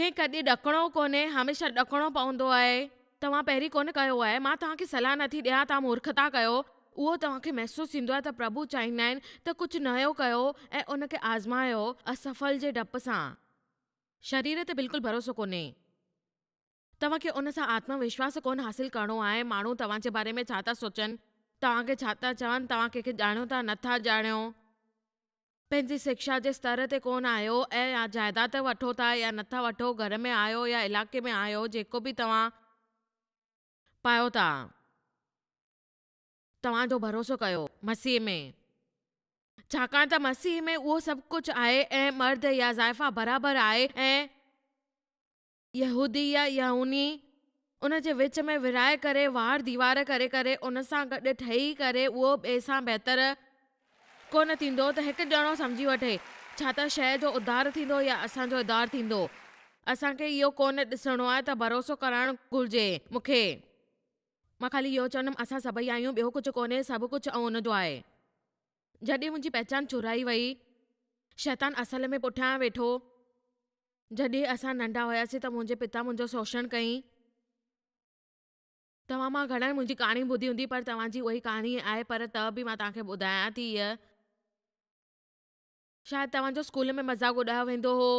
کي ڪڏهن ڏڪڻو ڪونهي، هميشه ڏڪڻو پوندو آهي. توهان پهرين ڪونه ڪيو آهي، مان توهان کي صلاح نٿي ڏيان توهان مورکتا ڪيو. اهو توهان کي محسوس ٿيندو آهي ته پرڀو چاهيندا آهن ته ڪجهه نيو ڪيو ۽ ان کي آزمايو اسڦل جي ڊپ سان. شرير تي بلڪل ڀروسو ڪونهي. توهان کي ان سان آتم وشواس ڪونه حاصل ڪرڻو آهي، ماڻهو توهان جي باري ۾ ڇا ٿا سوچن، توهان کي ڇا ٿا چون، توهان ڪنهن کي ڄاڻيو ٿا، نٿا ڄاڻيو. پنهنجي شڪشا جي ستر تي ڪونه آهيو ۽ يا جائداد وٺو ٿا يا نٿا وٺو، گهر ۾ آهيو يا علائقي ۾ آهيو، جيڪو به توهان پايو ٿا. توهان جو ڀروسو ڪيو مسيح ۾، ڇاڪاڻ ته مسيح ۾ اهو سڀ ڪجهه آهي ۽ مرد يا زائفا برابر آهي ۽. يهودي يا يهوني ان جي وچ ۾ ورهائي ڪري وار ديوار ڪري ڪري ان سان گڏ ٺهي ڪري اهو ٻئي سان بهتر ڪونه ٿيندو ته هڪ ڄڻو سمجهي وٺي ڇا ته شيء جو اڌار ٿيندو يا اسان جو اڌار ٿيندو. اسان کي اهو ڪونه ڏسڻو آهي ته ڀروسو ڪرڻ گهرجي. مون کي. مان خالي اهو چوندم اسان سڀئي آهيون ٻيو ڪجهه ڪونهي سڀ ڪجهه ۽ ان جو آهي. جڏهن منهنجي پهچان چورائي وئي شيطان اصل ۾ پٺيان ويٺو. جڏهن اسان ننڍا هياسين ته منهنجي پتا منهنجو شوشڻ ڪيائين. توهان مان گهڻن منهنجي ڪهاڻي ٻڌي هوندي پر توهان جي اهائي ڪهاڻي آهي پر ته به مان توهان کي ٻڌايان ٿي هيء. شايد توهان جو اسڪول ۾ مذاق اڏايو ويندو هو،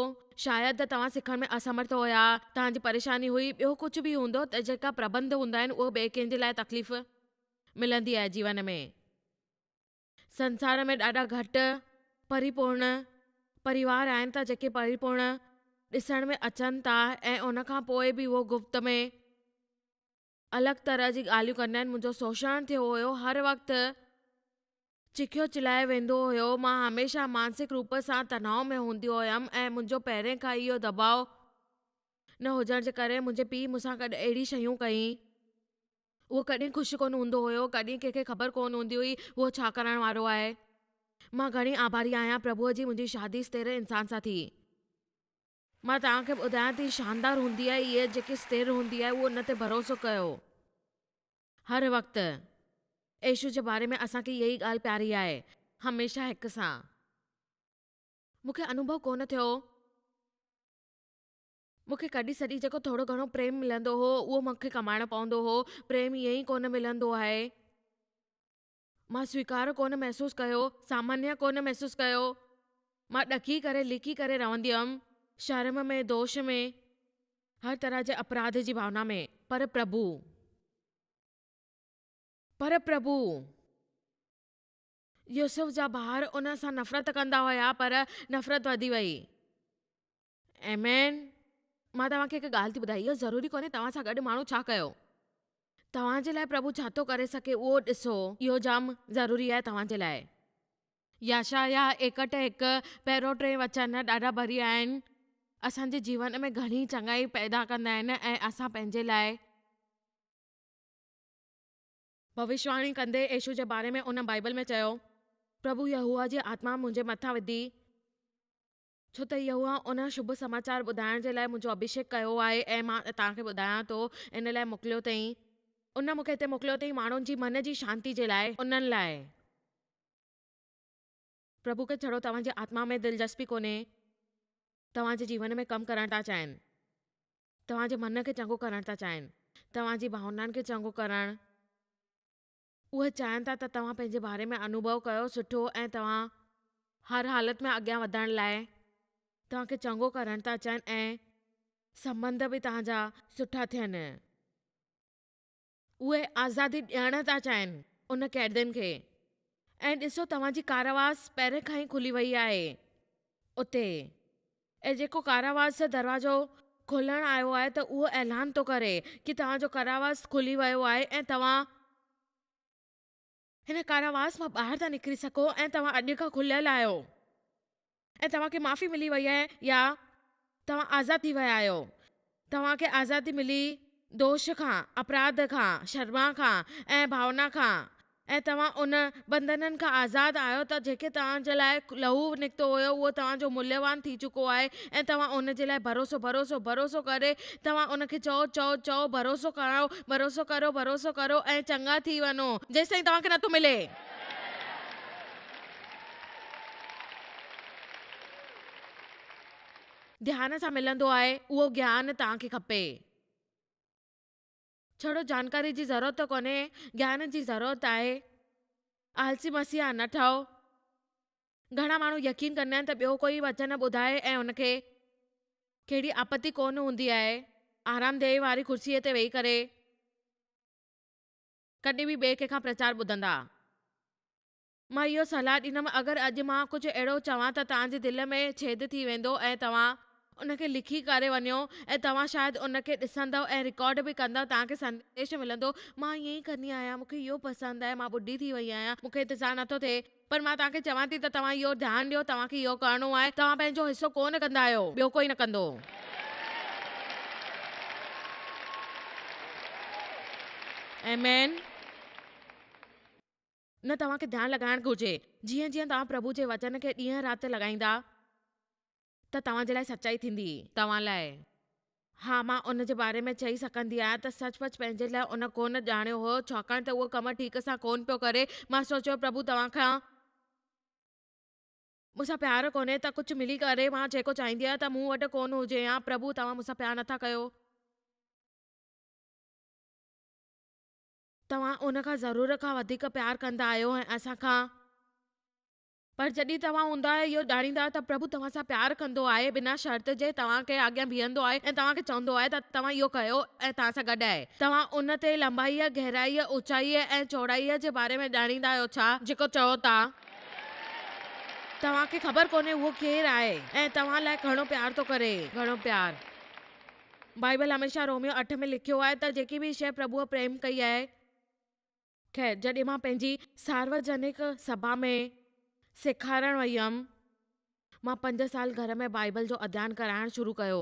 شايد ته توهان سکڻ ۾ اسمرٿ هيا، توهان جي پريشاني هئي، ٻيو ڪجهه به هوندو ته جيڪا پرٻنڌ هوندا آهن اهو ٻئي ڪنهن جي لاء تڪليف ملندي آهي جيون ۾. سنسار ۾ ڏاڍا گهٽ پريپورڻ پريوار آهن ته جيڪي پريپورڻ ڏسڻ ۾ اچن ٿا ۽ ان کان پوء به اهو گپت ۾ الڳ طرح جي ڳالهيون ڪندا آهن منهنجو شوشڻ ٿيو هيو هر وقت چکيو چلايو ويندو هيو مان هميشه مانسڪ روپ سان تناء ۾ هوندي هيم ۽ منهنجو پهرين کان اهو دٻاء نه هجڻ جي ڪري منهنجي پيء مون سان گڏ اهڙي شيون ڪئي اهو ڪڏهن خوش ڪونه هوندو هيو، ڪڏهن ڪنهن کي خبر ڪونه هوندي هئي اهو ڇا ڪرڻ وارو آهي. مان گهڻي آڀاري آهيان پرڀوء جي منهنجي شادي ستير انسان سان ٿي. مان توهان کي ٻڌايان ٿي شاندار هوندي آهي اهي جيڪي ستير هوندي آهي اهو ان تي ڀروسو ڪيو هر وقت. يسوع جي باري ۾ اسان کي اها ئي ڳالهه پياري آهي هميشه هڪ سان. مون کي انوڀو ڪونه ٿيو. مون کي ڪڏهن سڏي جيڪو ٿورو گهڻو پريم ملندو هو، اهو مون کي ڪمائڻو پوندو هو. پريم ائين ئي ڪونه ملندو آهي. مان سويڪار ڪونه محسوس ڪيو، سامانيه ڪونه محسوس ڪيو. مان ڏڪي ڪري، لڪي ڪري رهندي هيم، شرم ۾، دوش ۾، هر طرح جي اپراڌ جي ڀاونا ۾. پر پرڀو! پر پرڀو! يوسف جا ڀائر ان سان نفرت ڪندا هيا، پر نفرت وڌي وئي. آمين. مان توهان کي هڪ ڳالهه ٿي ٻڌايان، اهو ضروري ڪونهي توهان سان گڏ ماڻهو ڇا ڪيو. توهان جي لاء پرڀو ڇا ٿو ڪري سگهي اهو ڏسو. اهو جام ضروري آهي توهان جي لاء. يشعياه 61 هڪ پهريون ٽي وچن ڏاڍا ڀريا آهن. اسان جي جيون ۾ گهڻي چڱائي پيدا ڪندا آهن ۽ اسان پنهنجي لاء. ڀوشواڻي ڪندي يسوع جي باري ۾ ان بائيبل ۾ چيو. پرڀو يهوه جي آتما منهنجي مٿان وڌي. ڇو ته يهوه ان شڀ سماچار ٻڌائڻ جي لاء منهنجو اڀشيڪ ڪيو آهي ۽ مان توهان کي ٻڌايان ٿو، ان لاء موڪليو اٿئين. ان مون کي هتي موڪليو اٿئين ماڻهن جي من جي شانتي جي لاء، انهن لاء. پرڀو کي ڇڙو توهان جي آتما ۾ دلچسپي ڪونهي، توهان جي جيون ۾ ڪم ڪرڻ ٿا چاهين، توهان جي من کي چڱو ڪرڻ ٿا چاهين، توهان جي ڀاونائن کي چڱو ڪرڻ. اهي چاهين ٿا ته توهان پنهنجي باري ۾ انوڀو ڪيو سٺو ۽ توهان هر حالت ۾ اڳيان وڌڻ لاء توهان کي چڱو ڪرڻ ٿا چاهين ۽ سنٻنڌ به توهان جا سٺا ٿين. اهي آزادي ڏيڻ ٿا چاهين ان قيدين کي ۽ ڏسو توهان جي ڪاراواس پهرين کان ئي کلي وئي آهي اتي. ۽ جيڪو ڪاراواس جو دروازو کولڻ آيو آهي ته اهو اعلان ٿو ڪري ڪي توهان جو ڪاراواس کلي ويو آهي ۽ توهان هن ڪاراواس مان ٻاهر ٿا نڪري سگهو ۽ توهان اڄ کان کليل آهيو ۽ توهان کي معافي ملي وئي آهي يا توهان آزاد ٿي ويا آهيو. توهان کي آزادي ملي دوش کان، اپراڌ کان، شرما کان ۽ ڀاونا کان ۽ توهان ان بنڌنن کان آزاد آهيو ته جيڪي توهان جي لاء لهو نڪتو هيو اهو توهان جو موليوان ٿي چڪو آهي ۽ توهان ان جي لاء ڀروسو ڀروسو ڀروسو ڪري توهان ان کي چئو چئو چئو ڀروسو ڪرو ڀروسو ڪرو ڀروسو ڪرو ۽ چڱا ٿي وڃو جيستائين توهان کي نٿو ملي. ڌيان سان ملندو آهي، اهو گيان توهان کي کپي. ڇڙو جانڪاري جي ضرورت ڪونهي، گيان جي ضرورت آهي. آلسي مسيحا نه ٺهو. گهڻا ماڻهو يقين ڪندا آهن ته ٻيو ڪوئي وچن ٻڌائي ۽ ان کي ڪهڙي آپتي ڪونه هوندي آهي. آرامديهي واري ڪرسيء تي ويهي ڪري ڪڏهن به ٻئي ڪنهن کان پرچار ٻڌندا. مان اهو صلاح ڏيندم اگر اڄ مان ڪجهه اهڙو چوان ته توهان جي دل ۾ ڇيد ٿي ويندو ۽ توهان ان کي لکي ڪري وڃو ۽ توهان شايد ان کي ڏسندؤ ۽ رڪارڊ به ڪندؤ توهان کي سنديش ملندو مان ائين ئي ڪندي آهيان مون کي اهو پسند آهي مان ٻڍي ٿي وئي آهيان مون کي انتظار نٿو ٿئي پر مان توهان کي چوان ٿي ته توهان اهو ڌيان ڏيو توهان کي اهو ڪرڻو آهي توهان پنهنجو حصو ڪونه ڪندا آهيو ٻيو ڪوئي نه ڪندو. آمين. نه توهان کي ڌيان لڳائڻ گهرجي. جيئن جيئن توهان پرڀو جي وچن کي ڏينهن رات لڳائيندا ته توهان جي لاء سچائي ٿيندي. توهان لاء. ها، مان ان جي باري ۾ چئي سگهندي آهيان ته سچ پچ پنهنجي لاء ان ڪونه ڄاڻيو هو، ڇاڪاڻ ته اهو ڪم ٺيڪ سان ڪونه پيو ڪري. مان سوچيو، پرڀو توهان کان مون سان پيار ڪونهي ته ڪجهه ملي ڪري مان جيڪو چاهيندي آهيان ته مون وٽ ڪونه هجي يا پرڀو توهان مون سان پيار نٿا ڪيو. توهان ان کان ضرور کان وڌيڪ پيار ڪندا آهيو ۽ اسان کان. پر جڏهن توهان هوندا آهيو اهو ڄاڻيندا آهيو ته پرڀو توهان سان پيار ڪندو آهي، بنا شرط جي توهان کي اڳيان بيهندو آهي ۽ توهان کي چوندو آهي ته توهان اهو ڪيو ۽ توهان سان گڏ آهي. توهان ان تي لنبائيء، گهرائيء، اوچائيء ۽ چوڙائيء جي باري ۾ ڄاڻيندا آهيو ڇا؟ جيڪو چئو ٿا. توهان کي خبر ڪونهي اهو ڪير آهي ۽ توهان لاء گهڻو پيار ٿو ڪري. گهڻو پيار. بائيبل هميشه روميو 8 ۾ لکيو آهي ته جيڪي به شيء پرڀوء پريم ڪئي آهي. خير، جڏهن مان پنهنجي ساروجنڪ سڀا ۾ سيکارڻ وئي هيم، مان پنج سال گهر ۾ بائيبل جو اڌيان ڪرائڻ شروع ڪيو.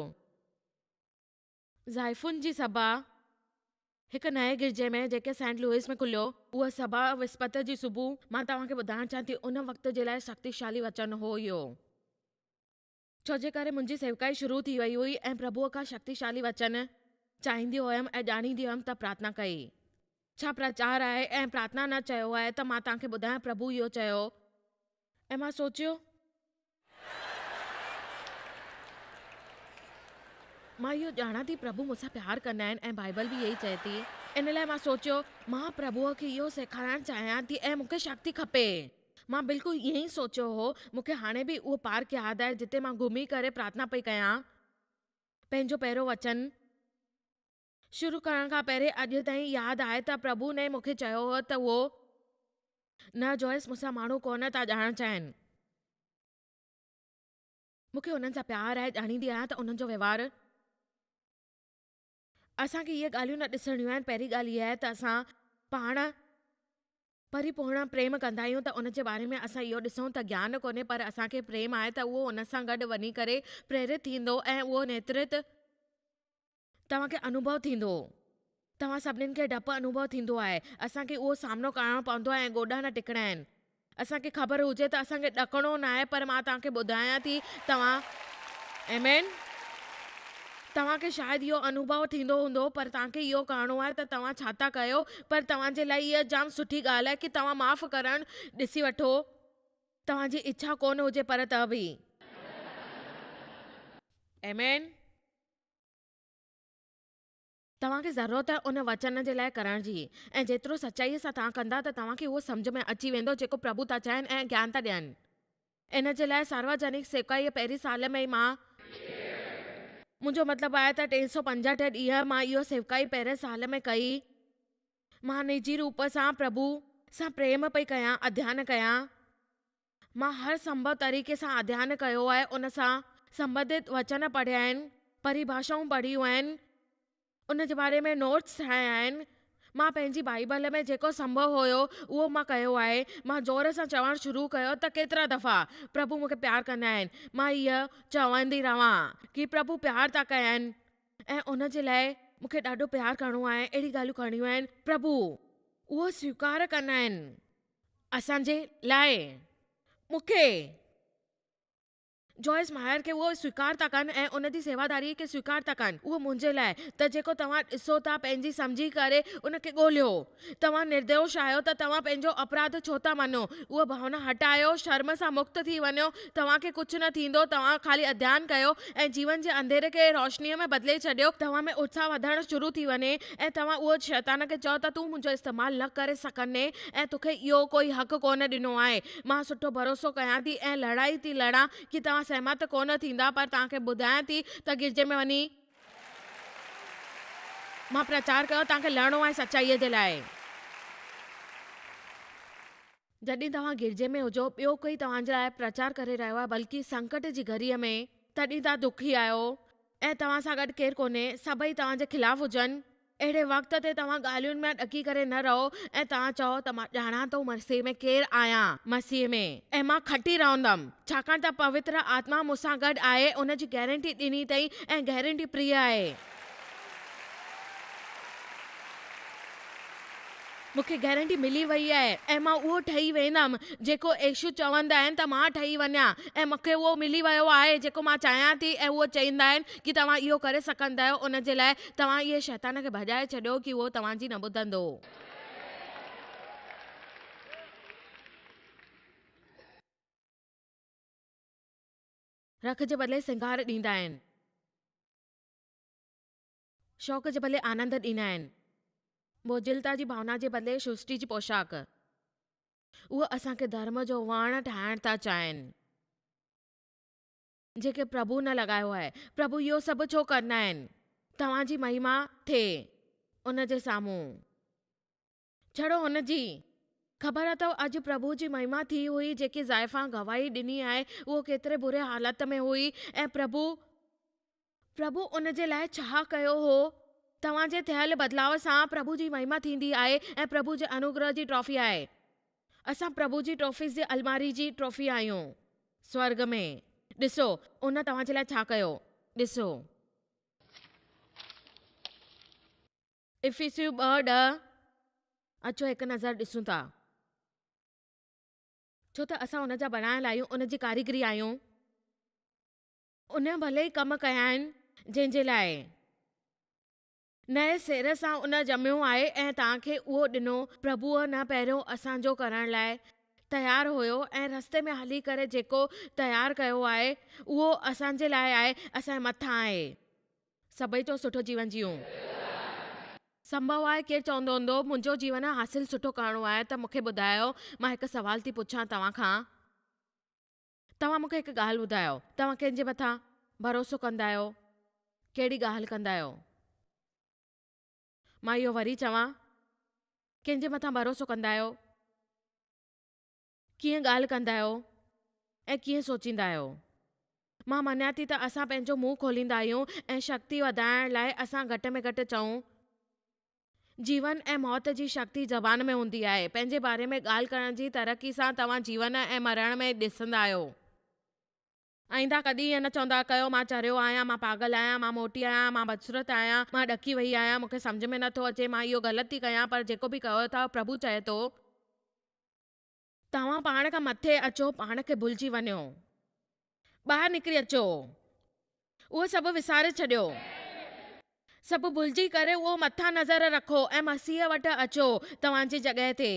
زائفن جي سڀا هڪ نئين گرجي ۾ جيڪي سينٽ لوئس ۾ کليو. اها سڀا وسپت جي صبح، مان توهان کي ٻڌائڻ چاهيان ٿي، ان وقت جي لاء شڪتيشالي وچن هو اهو. ڇو جي ڪري منهنجي سيوڪائي شروع ٿي وئي هئي ۽ پرڀوء کان شڪتيشالي وچن چاهيندي هيم ۽ ڄاڻيندي هيم ته پرارٿنا ڪئي. ڇا پرچار آهي ۽ پرارٿنا نه چيو آهي ته مان توهان کي ٻڌايان پرڀو اهو چيو ۽ مان سوچيو. مان اهو ڄاڻان ٿي پرڀو مون سان پيار ڪندا آهن ۽ بائيبل به اهي ئي چئي ٿي ان لاء مان سوچيو مان پرڀوء کي اهو سيکارڻ چاهيان ٿي ۽ مون کي شڪتي کپي. مان بلڪل ائين ئي سوچيو هو. مون کي هاڻي به اهو پارڪ ياد آهي جتي مان گهمي ڪري پرارٿنا پئي ڪيان. پنهنجو پهريون وچن شروع ڪرڻ کان پهرين اڄ تائين ياد آهي ته پرڀو ني مون کي چيو هو ته اهو نه جوئس مون سان ماڻهو ڪونه ٿا ڄاڻڻ چاهين. مون کي انهن سان پيار آهي ڄاڻيندي آهيان ته انهن جو وهنوار. اسان کي اهي ڳالهيون نه ڏسڻيون آهن، پهرين ڳالهه اها آهي ته اسان پاڻ پريپورڻ پريم ڪندا آهيون ته ان جي باري ۾ اسان اهو ڏسون ته گيان ڪونهي پر اسان کي پريم آهي ته اهو ان سان گڏ وڃي ڪري پريرت ٿيندو ۽ اهو نيترت توهان کي انوڀو ٿيندو. توهان سڀنين کي ڊپ انوڀو ٿيندو آهي. اسان کي اهو سامنو ڪرڻو پوندو آهي ۽ گوڏا نه ٽڪڻا آهن. اسان کي خبر هجي ته اسان کي ڏڪڻو ناهي پر مان توهان کي ٻڌايان ٿي توهان آمين توهان کي شايد اهو انوڀو ٿيندو هوندو پر توهان کي اهو ڪرڻو آهي ته توهان ڇا ٿا ڪيو پر توهان جي لاء اها جام سٺي ڳالهه آهي ڪي توهان معاف ڪرڻ ڏسي وٺو توهان جي اڇا ڪونه هجي پر ته به آمين. توهان کي ضرورت آهي ان وچن جي لاء ڪرڻ جي ۽ جيترو سچائيء سان توهان ڪندا ته توهان کي اهو سمجهه ۾ اچي ويندو جيڪو پرڀو ٿا چاهين ۽ گيان ٿا ڏين. ان جي لاء ساروجنڪ سيوڪائيء پهرين سال ۾ ئي مان، منهنجو مطلب آهي ته 365 ڏينهن مان اهو سيوڪائي پهرين سال ۾ ڪئي. مان نجي روپ سان پرڀو سان پريم پئي ڪيان، اڌيان ڪيان. مان هر سنڀو طريقي سان اڌيان ڪيو آهي، ان سان سنبنڌت وچن پڙهيا آهن، پريڀاشائون پڙهيون آهن، ان جي باري ۾ نوٽس ٺاهيا آهن. مان پنهنجي بائيبل ۾ جيڪو سنڀو هيو، اهو مان ڪيو آهي. مان زور سان چوڻ شروع ڪيو ته ڪيترا دفعا، پرڀو مون کي پيار ڪندا آهن. مان اهو چوندي رهان ڪي پرڀو پيار ٿا ڪين ۽ ان جي لاء مون کي ڏاڍو پيار ڪرڻو آهي، اهڙي ڳالهيون ڪرڻيون آهن. پرڀو اهو سويڪار ڪندا آهن. اسان جي لاء مون کي جوائس مائر کي اهو سويڪار ٿا ڪن ۽ ان جي سيواداري کي سويڪار ٿا ڪن. اهو منهنجي لاء ته جيڪو توهان ڏسو ٿا پنهنجي سمجهي ڪري ان کي ڳولهيو. توهان نردوش آهيو ته توهان پنهنجو اپراڌ ڇو ٿا مڃو؟ اهو ڀاونا هٽايو، شرم سان مڪت ٿي وڃو، توهان کي ڪجهه نه ٿيندو، توهان خالي اڌيان ڪيو ۽ جيون جي انڌيري کي روشنيء ۾ بدلي ڇڏيو، توهان ۾ اتساهه وڌڻ شروع ٿي وڃي ۽ توهان اهو شيطان کي چئو ته تون منهنجو استعمال نه ڪري سگهندين ۽ توکي اهو ڪوئي حق ڪونه ڏنو آهي. مان سٺو ڀروسو ڪيان ٿي ۽ لڙائي ٿي لڙان ڪي توهان سهمت ڪونه ٿيندا پر توهان کي ٻڌايان ٿي ته گرجي ۾ وڃي مان پرچار ڪيو توهان کي لڙڻو آهي سچائيء جي لاء. جڏهن توهان گرجي ۾ هجو ٻيو ڪوئي توهان جي لاء پرچار ڪري رهيو آهي بلڪه سنڪٽ جي گهڙيء ۾ تڏهن توهان دکي آهيو ۽ توهان سان گڏ ڪير ڪونهي سڀئي توهان جي خلاف هجن اهڙي وقت تي توهان ڳالهين ۾ ڏڪي ڪري نه رهو ۽ توهان چئو ته مان ڄاڻان ٿو مسيح ۾ ڪير آهيان، مسيح ۾، ۽ مان کٽي رهندم، ڇاڪاڻ ته پوتر آتما مون سان گڏ آهي، ان جي گئرنٽي ڏني اٿئي ۽ گئرنٽي پريه آهي. مون کي گئرنٽي ملي وئي آهي ۽ مان اهو ٺهي ويندم جيڪو يسوع چوندا آهن ته مان ٺهي وڃان ۽ مون کي اهو ملي ويو آهي جيڪو مان چاهيان ٿي ۽ اهو چئيندا آهن ڪي توهان اهو ڪري سگهندا آهيو ان جي لاء توهان اهي شيطان کي ڀڄائي ڇڏيو ڪي اهو توهان جي نه ٻڌندو. رک جي بدلي سينگار ڏيندا آهن. شوق جي بدلي آنند ڏيندا آهن. بوجهلتا جي ڀاونا جي بدلي سرشٽي جي پوشاڪ. اهي اسان کي ڌرم جو وڻ ٺاهڻ ٿا چاهين. جيڪي پرڀو نه لڳايو آهي. پرڀو اهو سڀ ڇو ڪندا آهن؟ توهان جي مهما ٿئي ان جي سامهون. ڇڙو هن جي. خبر اٿو اڄ پرڀو جي مهما ٿي هئي جيڪي زائفان گواهي ڏني آهي اهو ڪيتري بري حالت ۾ هئي ۽ پرڀو پرڀو ان جي لاء ڇا ڪيو هو. توهان جي ٿيل بدلاء سان پرڀو جي مهما ٿيندي آهي ۽ پرڀو جي انوگره جي ٽرافي آهي. اسان پرڀو جي ٽرافيز جي الماري جي ٽرافي آهيون سورڳ ۾. ڏسو ان توهان جي لاء ڇا ڪيو. ڏسو. افيسيون 2:10 اچو هڪ نظر ڏسون ٿا. ڇو ته اسان ان جا بڻايل آهيون، ان جي ڪاريگري آهيون. ان ڀلي ئي ڪم ڪيا آهن، جنهن جي لاء. نئين سر سان ان ڄميو آهي ۽ توهان کي اهو ڏنو. پرڀوء نه پهريون اسان جو ڪرڻ لاء تيار هيو ۽ رستي ۾ هلي ڪري جيڪو تيار ڪيو آهي، اهو اسان جي لاء آهي، اسان جي مٿان آهي. سڀئي چئو سٺو جيون جيئون. سنڀو آهي ڪير چوندو هوندو منهنجو جيون حاصل سٺو ڪرڻو آهي ته مون کي ٻڌايو مان هڪ سوال ٿي پڇان توهان کان توهان مون کي هڪ ڳالهه ٻڌايو توهان ڪنهن جي مٿان ڀروسو ڪندا آهيو ڪهڙي ڳالهه ڪندا آهيو مان اهو وري چوان ڪنهن جي مٿان ڀروسو ڪندا آهيو. ڪيئن ڳالهه ڪندا آهيو ۽ ڪيئن سوچيندا آهيو. مان مڃان ٿي ته اسان پنهنجو منهن کوليندا آهيون ۽ شڪتي وڌائڻ لاء اسان گهٽ ۾ گهٽ چئون. جيون ۽ موت جي شڪتي زبان ۾ هوندي آهي. پنهنجي باري ۾ ڳالهه ڪرڻ جي ترقي سان توهان جيون ۽ مرڻ ۾ ڏسندا آهيو. آئنده ڪڏهن ائين نه چوندا ڪيو مان چريو آهيان، مان پاڳل آهيان، مان موٽي آهيان، مان بدصورت آهيان، مان ڏڪي وئي آهيان، مون کي سمجهه ۾ نه ٿو اچي، مان اهو غلط ٿي ڪيان، پر جيڪو به ڪيو ٿا پرڀو چئي ٿو. توهان پاڻ کان مٿي اچو، پاڻ کي ڀلجي وڃو. ٻاهر نڪري اچو. اهو سڀ وساري ڇڏيو. سڀ ڀلجي ڪري اهو مٿان نظر رکو ۽ مسيح وٽ اچو توهان جي جڳهه تي.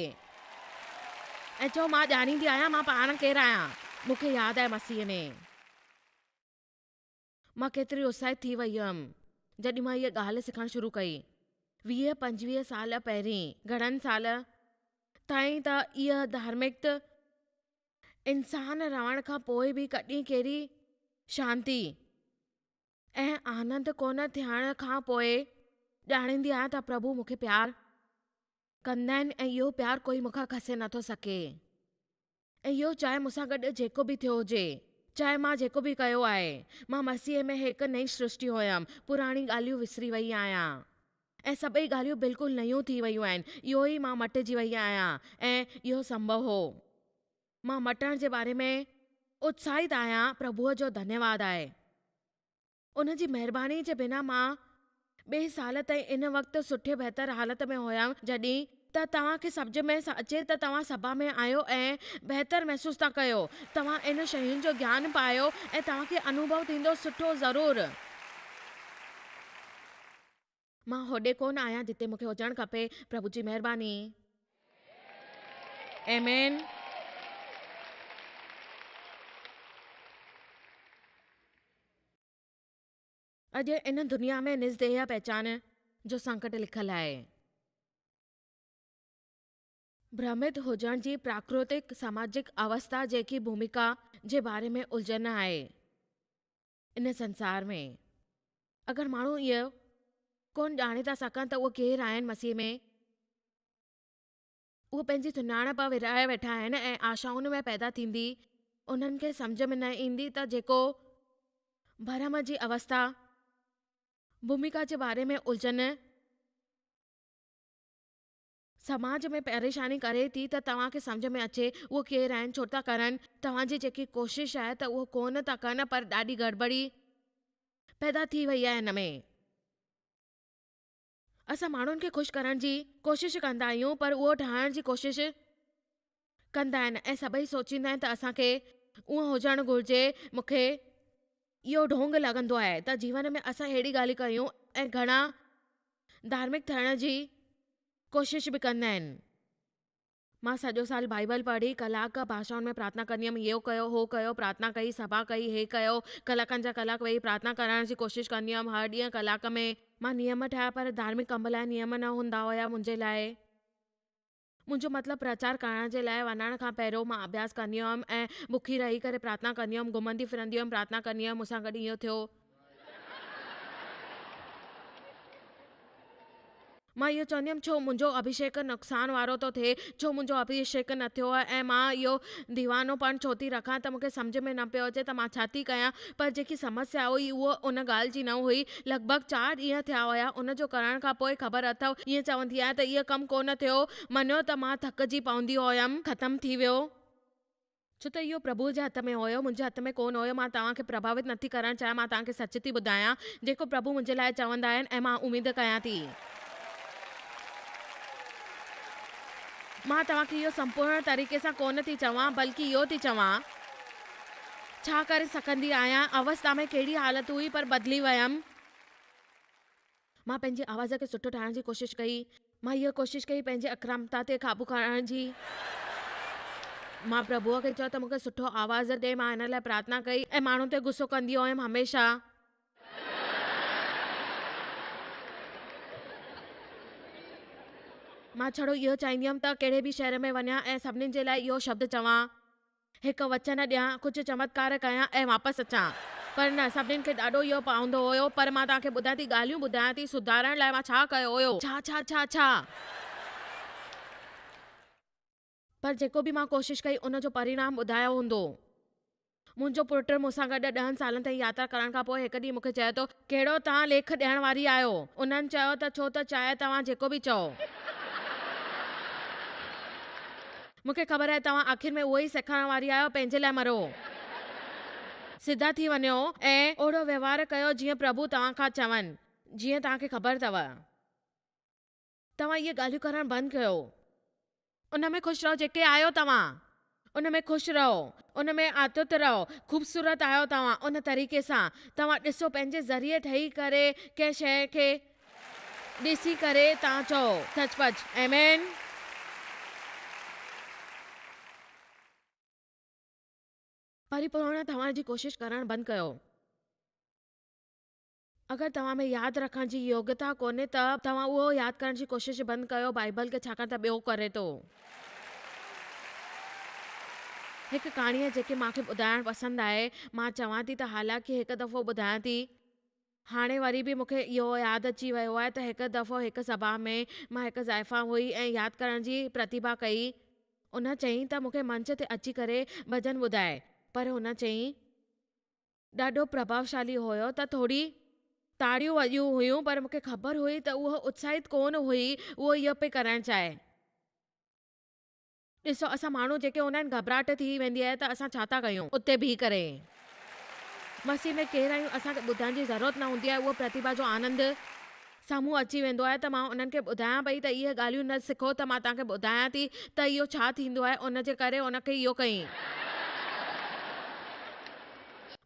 ۽ چئو مان ڄاڻيندي آهيان مان پاڻ ڪير آهيان. مون کي ياد آهي مسيح ۾. مان ڪيتري اتساهت ٿي وئي هيم جڏهن مان هيء ڳالهه سکڻ شروع ڪئي. 20 25 سال پهرين. گهڻن سال تائين ته اها ڌارمڪ انسان رهڻ کان پوء به ڪڏهن ڪهڙي شانتي. ۽ آنند ڪونه ٿيڻ کان پوء ڄاڻيندي آهيان ته پرڀو مون کي پيار ڪندا آهن ۽ اهو پيار ڪوئي مون کان کسي نٿو سگهي ۽ اهو چاهي مون سان گڏ جيڪو به ٿيو هجي، چاهي مان جيڪو به ڪيو آهي، مان مسيح ۾ هڪ نئين سرشٽي هيم، پراڻي ڳالهيون وسري وئي آهيان ۽ سڀئي ڳالهيون بلڪل نيون ٿي ويون آهن، اهو ئي مان مٽجي وئي آهيان ۽ اهو سنڀو هو. مان مٽڻ جي باري ۾ اتساهت آهيان، پرڀوء جو ڌنيواد آهي. ان جي مهربانيء جي بنا مان ٻئي سال تائين ان وقت سٺي بهتر حالت ۾ هيم جڏهن ته توهان کي سمجهه ۾ اچي ته توهان سڀا ۾ آهيو ۽ بهتر محسوس ٿا ڪيو. توهان ان شين جو گيان پايو ۽ توهان کي انوڀو ٿيندو سٺو ضرور. مان هوڏي ڪونه آهيان جتي مون کي هجڻ کپي. پرڀو جي مهرباني. آمين. اڄ ان دنيا ۾ نج ديهه پهچان جو سنڪٽ لکيل آهي. ڀرمت هجڻ جي پراڪرتڪ سماجڪ اوستا جيڪي ڀوميڪا جي باري ۾ الجهن آهي. ان سنسار ۾ اگر ماڻهو اهو ڪونه ڄاڻي ٿا سگهن ته اهي ڪير آهن مسيح ۾، اهي پنهنجي سڃاڻپ ورهائي ويٺا آهن ۽ آشائن ۾ پيدا ٿيندي انهن کي سمجهه ۾ نه ايندي ته جيڪو ڀرم جي اوستا، ڀوميڪا جي باري ۾ الجهن، سماج ۾ پريشاني ڪري ٿي ته توهان کي سمجهه ۾ اچي اهي ڪير آهن ڇو ٿا ڪرن توهان جي جيڪي ڪوشش آهي ته اهو ڪونه ٿا ڪن پر ڏاڍي گڙٻڙي پيدا ٿي وئي آهي هن ۾. اسان ماڻهن کي خوش ڪرڻ جي ڪوشش ڪندا آهيون پر اهو ٺاهڻ جي ڪوشش ڪندا آهن ۽ سڀئي سوچيندا آهن ته اسان کي اونء هجڻ گهرجي مون کي اهو ڍونگ لڳندو آهي ته جيون ۾ اسان اهڙي ڳالهيون ڪيون ۽ گهڻا ڌارمڪ ٿيڻ جي ڪوشش به ڪندا آهن. مان سڄو سال بائيبل پڙهي، ڪلاڪ ڀاشائن ۾ پرارٿنا ڪندي هيم، اهو ڪيو، هو ڪيو، پرارٿنا ڪئي، سڀا ڪئي، هي ڪيو، ڪلاڪن جا ڪلاڪ ويهي پرارٿنا ڪرڻ جي ڪوشش ڪندي هيم، هر ڏينهن ڪلاڪ ۾. مان نيم ٺاهيا پر ڌارمڪ ڪم لاء نيم نه هوندا هيا منهنجي لاء. منهنجو مطلب پرچار ڪرڻ جي لاء وڃڻ کان پهريون مان اڀياس ڪندي هيم ۽ بکي رهي ڪري پرارٿنا ڪندي هيم، گهمندي ڦرندي هيم، پرارٿنا ڪندي هيم، مون سان گڏ اهو ٿيو. مان اهو چوندي هيم، ڇو منهنجو اڀيشيڪ نقصان وارو ٿو ٿئي؟ ڇو منهنجو اڀيشيڪ نه ٿيو آهي ۽ مان اهو ديوانو پڻ ڇو ٿي رکان ته مون کي سمجهه ۾ نه پيو اچي ته مان ڇا ٿي ڪيان؟ پر جيڪي سمسيا هئي اهو ان ڳالهه جي نه هئي. لڳ ڀڳ چار ڏينهن ٿيا هيا ان جو ڪرڻ کان پوء خبر اٿئو ائين چوندي آهيان ته اهو ڪم ڪونه ٿيو. مڃيو ته مان ٿڪجي پوندي هيم. ختم ٿي ويو. ڇو ته اهو پرڀوء جي هٿ ۾ هيو، منهنجي هٿ ۾ ڪونه هيو. مان توهان کي پرڀاوت نٿي ڪرڻ چاهيان، مان توهان کي سچ ٿي ٻڌايان، جيڪو پرڀو منهنجي لاء چوندا آهن ۽ مان اميد ڪيان ٿي. مان توهان کي اهو سمپورڻ طريقي سان ڪونه ٿي چوان، بلڪ اهو ٿي چوان. ڇا ڪري سگهندي آهيان؟ اوستا ۾ ڪهڙي حالت هئي، پر بدلي ويم. مان پنهنجي آواز کي سٺو ٺاهڻ جي ڪوشش ڪئي. مان اها ڪوشش ڪئي پنهنجي اڪرامتا تي قابو ڪرڻ جي. مان پرڀوء کي چيو ته مون کي سٺو آواز ڏي. مان هن لاء پرارٿنا ڪئي ۽ ماڻهن تي غصو ڪندي هيم هميشه. مان ڇڙو اهو چاهيندي هيم ته ڪهڙي به شهر ۾ وڃان ۽ سڀني جي لاء اهو شبد چوان. هڪ وچن ڏيان، ڪجهه چمتڪار ڪيان ۽ واپس اچان. پر نه، سڀنين کي ڏاڍو اهو پوندو هيو. پر مان توهان کي ٻڌايان ٿي، ڳالهيون ٻڌايان ٿي، سڌارڻ لاء مان ڇا ڪيو هيو. ڇا ڇا ڇا ڇا؟ پر جيڪو به مان ڪوشش ڪئي، ان جو پرڻام ٻڌايو هوندو. منهنجو پٽ مون سان گڏ ڏهن سالن تائين ياترا ڪرڻ کان پوء هڪ ڏينهن مون کي چئي ٿو، ڪهڙو توهان ليک ڏيڻ واري آهيو؟ انهن چيو ته ڇو ته چاهي توهان جيڪو به چئو. مون کي خبر آهي توهان آخر ۾ اهو ئي سيکارڻ واري آهيو، پنهنجي لاء مرو. سڌا ٿي وڃو ۽ اهڙو وهنوار ڪيو جيئن پرڀو توهان کان چون، جيئن توهان کي خبر اٿو. توهان اهي ڳالهيون ڪرڻ بند ڪيو. ان ۾ خوش رهو جيڪي آهيو توهان. ان ۾ خوش رهو. ان ۾ آتت رهو. خوبصورت آهيو توهان ان طريقي سان. توهان ڏسو پنهنجي ذريعي ٺهي ڪري ڪنهن شيء کي ڏسي ڪري توهان چئو سچ پچ آمين. پريپورڻ ٺهڻ جي ڪوشش ڪرڻ بند ڪيو. اگر توهان ۾ ياد رکڻ جي يوگيتا ڪونهي ته توهان اهو ياد ڪرڻ جي ڪوشش بند ڪيو بائيبل کي ڇاڪاڻ ته ٻيو ڪري ٿو. هڪ ڪهاڻي جيڪي مان کي ٻڌائڻ پسند آهي مان چوان ٿي ته حالانڪه هڪ دفعو ٻڌايان ٿي هاڻي وري به مون کي اهو ياد اچي ويو آهي ته هڪ دفعو هڪ سڀا ۾ مان هڪ زائفان هئي ۽ ياد ڪرڻ جي پرتيڀا ڪئي ان چيائين ته مون کي منچ تي اچي ڪري ڀڄن ٻڌائي پر هن چيائين ڏاڍو پرڀاوشالي هيو ته ٿوري تاڙيون وڄيون هيون پر مون کي خبر هئي ته اهو اتساهت ڪونه هئي اهو اهو پئي ڪرڻ چاهي. ڏسو اسان ماڻهو جيڪي هوندا آهن گهٻراهٽ ٿي ويندي آهي ته اسان ڇا ٿا ڪيون اتي بيهي ڪري. مسيح ۾ ڪير آهيون اسان کي ٻڌڻ جي ضرورت نه هوندي آهي اهو پرتيڀا جو آنند سامهون اچي ويندو آهي ته مان انهن کي ٻڌايان پئي ته اهي ڳالهيون نه سکو ته مان توهان کي ٻڌايان ٿي ته اهو ڇا ٿيندو آهي ان جي ڪري ان کي اهو ڪئين.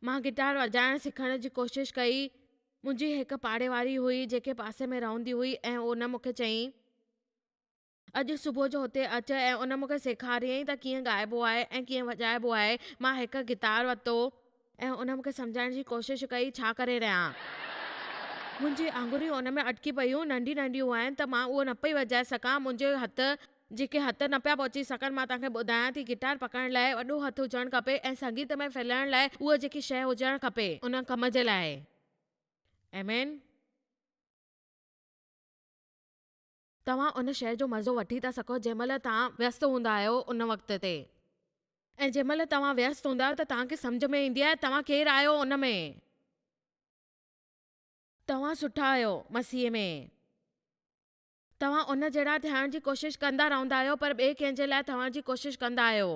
مان گٽار وڄائڻ سکڻ جي ڪوشش ڪئي. منهنجي هڪ پاڙي واري هئي جيڪي پاسي ۾ رهندي هئي ۽ ان مون کي چيائين. اڄ صبح جو هتي اچ ۽ ان مون کي سيکاريائين ته ڪيئن ڳائبو آهي ۽ ڪيئن وڄائبو آهي. مان هڪ گتار ورتو ۽ ان مون کي سمجهائڻ جي ڪوشش ڪئي ڇا ڪري رهيان. منهنجي آڱريون ان ۾ اٽڪي پيون، ننڍيون ننڍيون آهن ته مان اهو نه پئي وڄائي سگهان، منهنجي هٿ جيڪي هٿ نه پيا پهچي سگهن، مان توهان کي ٻڌايان ٿي گٽار پڪڙڻ لاء وڏو هٿ هجڻ کپي ۽ سنگيت ۾ ڦهلڻ لاء اهو جيڪي شيء هجڻ کپي ان ڪم جي لاء. آمين. توهان ان شيء جو مزو وٺي ٿا سگهو جنهن مهل توهان ويست هوندا آهيو ان وقت تي ۽ جنهن مهل توهان ويست هوندا آهيو ته توهان کي سمجهه ۾ ايندي آهي توهان ڪير آهيو ان ۾. توهان سٺا آهيو مسيح ۾. توهان ان جهڙا ٿيڻ جي ڪوشش ڪندا رهندا آهيو پر ٻئي ڪنهن جي لاء ٿيڻ جي ڪوشش ڪندا آهيو.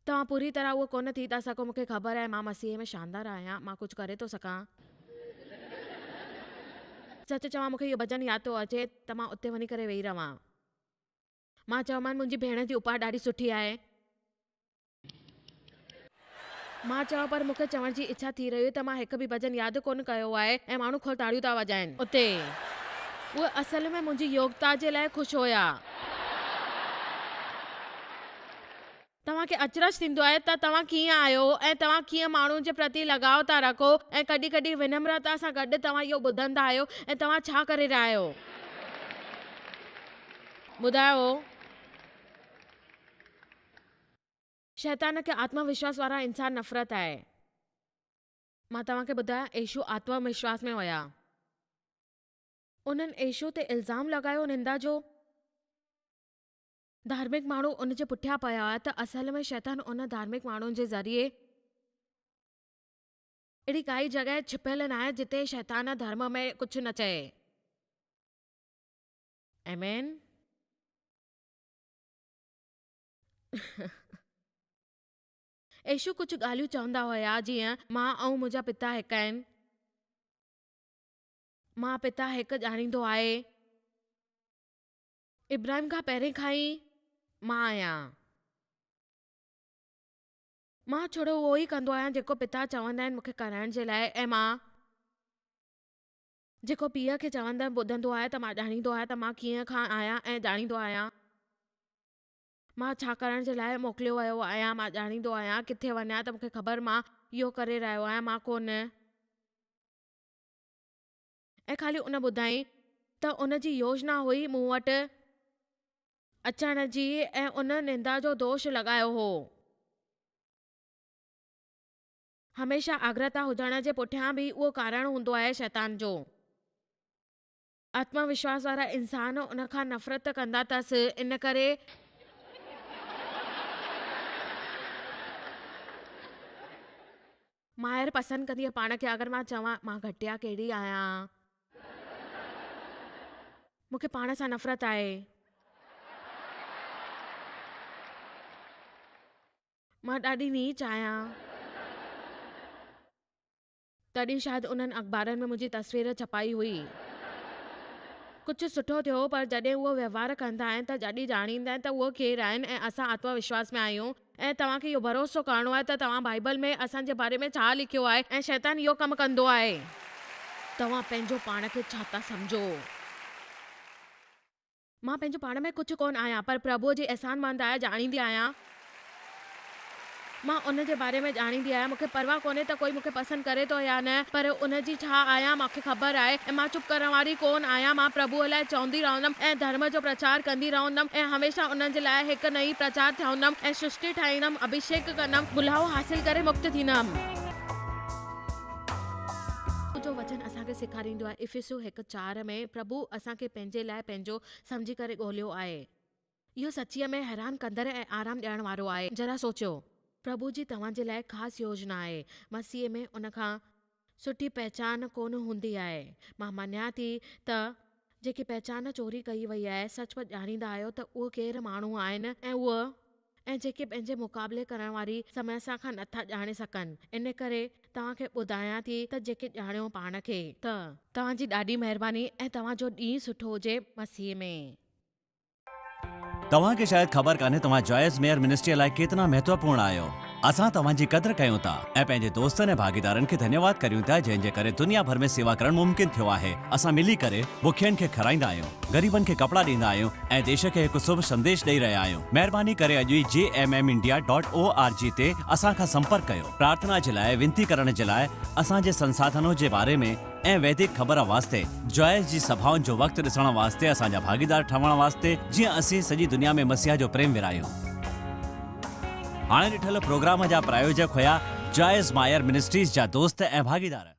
توهان پوري طرح اهو ڪونه ٿي ٿا سگهو، مون کي خبر آهي مان مسيح ۾ شاندار آهيان، مان ڪجهه ڪري ٿو سگهان. سچ چوان مون کي اهو ڀڄن ياد ٿو اچي ته مان اتي وڃي ڪري ويهي رهان. مان چيومان منهنجي ڀيڻ جي اپار ڏاڍي سٺي آهي. مان چيو پر مون کي چوڻ جي اڇا ٿي رهي هئي ته مان هڪ به ڀڄن ياد ڪونه ڪيو آهي ۽ ماڻهو کل تاڙيون ٿا وڄائن. اتي اهي اصل ۾ منهنجي يوگتا جي لاء خوش هيا. توهان کي اچرج ٿيندو آهي ته توهان ڪيئن آهيو ۽ توهان ڪيئن ماڻهن جي پرتي لڳاء ٿا رکو ۽ ڪڏهن ڪڏهن ونمرتا سان گڏ توهان اهو ٻڌندا آهيو ۽ توهان ڇا ڪري رهيا آهيو. ٻڌايو. شيطان کي آتم وشواس وارا انسان نفرت آهي. مان توهان کي ٻڌايان يسوع آتم وشواس ۾ هيا. انهن يسوع تي الزام لڳايو نندا جو. ڌارمڪ ماڻهو ان جي پٺيان پيا هئا ته اصل ۾ شيطان ان ڌارمڪ ماڻهن جي ذريعي اهڙي ڪائي جڳهه ڇپيل ناهي جتي شيطان ڌرم ۾ ڪجهه نه چئي. آمين. يسوع ڪجهه ڳالهيون چوندا هيا جيئن مان ۽ منهنجا پتا هڪ آهن. مان پتا هڪ ڄاڻيندو آهي. ابراهيم کان پهرين کان ئي مان آهيان. مان ڇڙو اهو ئي ڪندو آهيان جيڪو پتا چوندا آهن مون کي ڪرڻ جي لاء ۽ مان جيڪو پيء کي چوندي ٻڌندو آهي ته مان ڄاڻيندو آهيان ته مان ڪيئن کان آهيان ۽ ڄاڻيندو آهيان مان ڇا ڪرڻ جي لاء موڪليو ويو آهيان مان ڄاڻيندو آهيان ڪٿي وڃان ته مون کي خبر مان اهو ڪري رهيو آهيان مان ڪونه ۽ خالي ان ٻڌائين ته ان جي يوجنا هئي مون وٽ اچڻ جي ۽ ان نندا جو دوش لڳايو هو. هميشه آگرتا هجڻ جي پٺيان به اهو ڪارڻ هوندو آهي شيطان جو. آتم وشواس وارا انسان ان کان نفرت ڪندا اٿس ان ڪري. مائر پسند ڪندي آهي پاڻ کي اگر مان چوان مان گهٽيا ڪهڙي آهيان مون کي پاڻ سان نفرت آهي مان ڏاڍي نيچ آهيان تڏهن شايد انهن اخبارن ۾ منهنجي تصوير ڇپائي هئي ڪجهه سٺو ٿيو پر جڏهن اهو وهنوار ڪندا آهن ته جڏهن ڄاڻيندا آهن ته اهو ڪير آهن ۽ اسان آتم وشواس ۾ آهيون ۽ توهان کي اهو ڀروسو ڪرڻو آهي ته توهان بائيبل ۾ اسان جي باري ۾ ڇا لکيو آهي ۽ شيطان اهو ڪم ڪندو آهي. توهان پنهنجو پاڻ کي ڇا ٿا سمجهو؟ مان پنهنجو پاڻ ۾ ڪجهه ڪونه آهيان، پر پرڀوء جي احسانمند آهيان، ڄاڻيندي آهيان. مان ان جي باري ۾ ڄاڻيندي آهيان. مون کي پرواهه ڪونهي ته ڪوئي مون کي پسند ڪري ٿو يا نه، پر ان جي ڇا آهيان مان کي خبر آهي ۽ مان چپ ڪرڻ واري ڪونه آهيان. مان پرڀوء لاء چوندي رهندم ۽ ڌرم جو پرچار ڪندي رهندم ۽ هميشه انهن جي لاء هڪ نئين پرچار ٿيندم ۽ سرشٽي ٺاهيندم، اڀيشيڪ ڪندم، بلاء حاصل ڪري مڪت ٿيندم. جو وچن اسان کي سيکاريندو آهي. افسيون 1:4 ۾ پرڀو اسان کي پنهنجي لاء پنهنجو سمجهي ڪري ڳوليو آهي. اهو سچيء ۾ حيران ڪندڙ ۽ آرام ڏيڻ وارو آهي. ذرا سوچيو! پرڀو جي توهان جي لاء خاص يوجنا آهي. مسيح ۾ ان کان سٺي پهچان ڪونه هوندي آهي. مان مڃان ٿي ته جيڪي پهچان چوري ڪئي وئي آهي، سچ پچ ڄاڻيندا آهيو ته اهي ڪير ماڻهو آهن ۽ اهي ۽ جيڪي پنهنجي مقابلي ڪرڻ واري سمسيا کان نٿا ڄاڻي سگهن. ان ڪري توهان کي ٻڌايان ٿي ته جيڪي ڄاڻيو پاڻ کي. ته توهان جي ڏاڍي مهرباني ۽ توهان جو ڏينهن سٺو هجي مسيح ۾. توهان کي شايد خبر ڪانهي توهان جوائس ميئر منسٽريء لاء ڪيتنا مهتوپورڻ آهيو. اسان توهان جي قدر ڪيون ٿا ۽ پنهنجي دوستن ۽ ڀاڳيدارن کي ڌنيواد ڪريون ٿا جنهن جي ڪري دنيا ڀر ۾ سيوا ڪرڻ ممڪن ٿيو آهي. اسان ملي ڪري بکين کي کارائيندا آهيون، غريبن کي ڪپڙا ڏيندا آهيون ۽ ديش کي هڪ شڀ سنديش ڏئي رهيا آهيون. مهرباني ڪري اڄ ئي J M M India dot O R G تي اسان کان سمپرڪ ڪيو. پرارٿنا جي لاء، وينتي ڪرڻ جي لاء، اسان جي سنساڌنو جي باري ۾ ۽ ويدڪ خبر واسطي، جوائس جي سڀائن جو وقت ڏسڻ واسطي اسان جا ڀاڳيدار ٺهڻ واسطي جيئن اسين سڄي دنيا ۾ مسيح جو پريم ورهايون. هاڻي ڏٺل پروگرام جا پرايوجڪ هيا جوائس مائر منسٽريز جا دوست ۽ ڀاڳيدار.